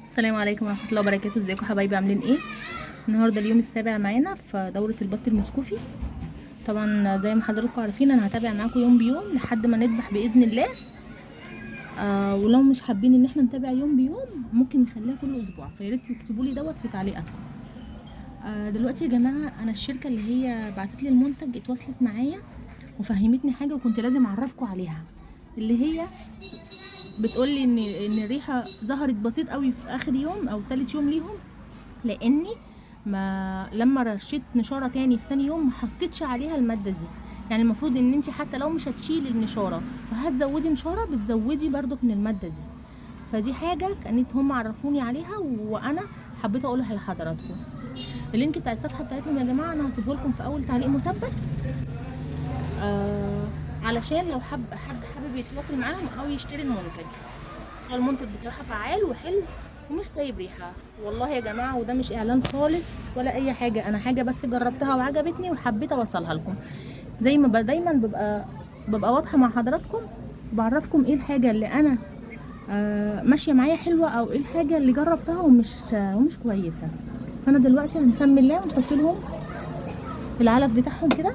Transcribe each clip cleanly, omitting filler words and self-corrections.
السلام عليكم ورحمة الله وبركاته. ازيكم حبايبي، عاملين ايه؟ النهارده اليوم السابع معانا في دورة البط المسكوفي. طبعا زي ما حضراتكم عارفين انا هتابع معاكم يوم بيوم لحد ما نذبح باذن الله. ولو مش حابين ان احنا نتابع يوم بيوم ممكن نخليها كل اسبوع، فيا ريت تكتبوا لي دوت في تعليقاتكم. دلوقتي يا جماعة انا الشركة اللي هي بعتت لي المنتج اتواصلت معايا وفهمتني حاجة وكنت لازم اعرفكم عليها، اللي هي بتقول لي ان الريحة ظهرت بسيط قوي في اخر يوم او ثالث يوم ليهم، لاني ما لما رشيت نشاره تاني في تاني يوم ما حطيتش عليها المادة دي. يعني المفروض ان انت حتى لو مش هتشيلي النشاره فهتزودي نشاره، بتزودي برضك من المادة دي. فدي حاجة كانت هم عرفوني عليها وانا حبيت اقولها لحضراتكم. ال link بتاع الصفحة بتاعتهم يا جماعة انا هسيبه لكم في اول تعليق مثبت، علشان لو حد حابب يتواصل معاهم او يشتري المنتج. المنتج بصراحة فعال وحلو ومش سايب ريحه والله يا جماعة، وده مش اعلان خالص ولا اي حاجة، انا حاجة بس جربتها وعجبتني وحبيت اوصلها لكم. زي ما دايما ببقى واضحة مع حضراتكم وبعرفكم ايه الحاجة اللي انا ماشية معايا حلوة او ايه الحاجة اللي جربتها ومش كويسة. فانا دلوقتي هنسمي الله ونحط لهم العلف بتاعهم كده،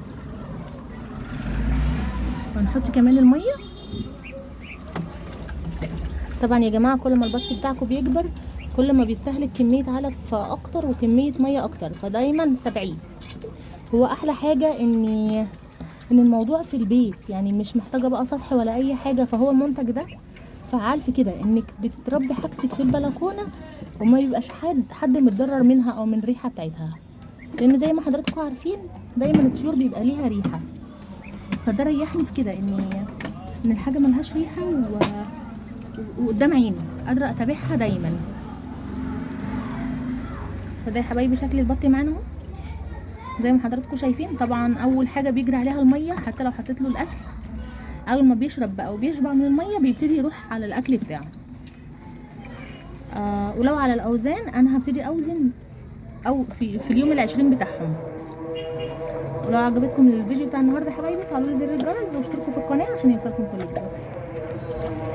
وهنحط كمان المية. طبعا يا جماعة كل ما البط بتاعكم بيكبر كل ما بيستهلك كمية علف اكتر وكمية مية اكتر، فدايما تابعية. هو احلى حاجة ان الموضوع في البيت، يعني مش محتاجه بقى سطح ولا اي حاجة. فهو المنتج ده فعال في كده، انك بتربي حاجتك في البلكونه وما يبقاش حد متضرر منها او من الريحة بتاعتها، لان زي ما حضراتكم عارفين دايما الطيور بيبقى ليها ريحه. فده ريحني في كده ان الحاجة ملهاش ريحه وقدام عيني قادرة اتابعها دايما. فده يا حبايبي شكل البط معانا اهو زي ما حضراتكم شايفين. طبعا اول حاجة بيجري عليها المية، حتى لو حطيت له الاكل اول ما بيشرب بقى وبيشبع من المية بيبتدي يروح على الاكل بتاعه. ولو على الاوزان انا هبتدي اوزن او في اليوم 20 بتاعهم. ولو عجبتكم الفيديو بتاع النهارده يا حبايبي فعلوا لي زر الجرس واشتركوا في القناة عشان يوصلكم كل جديد.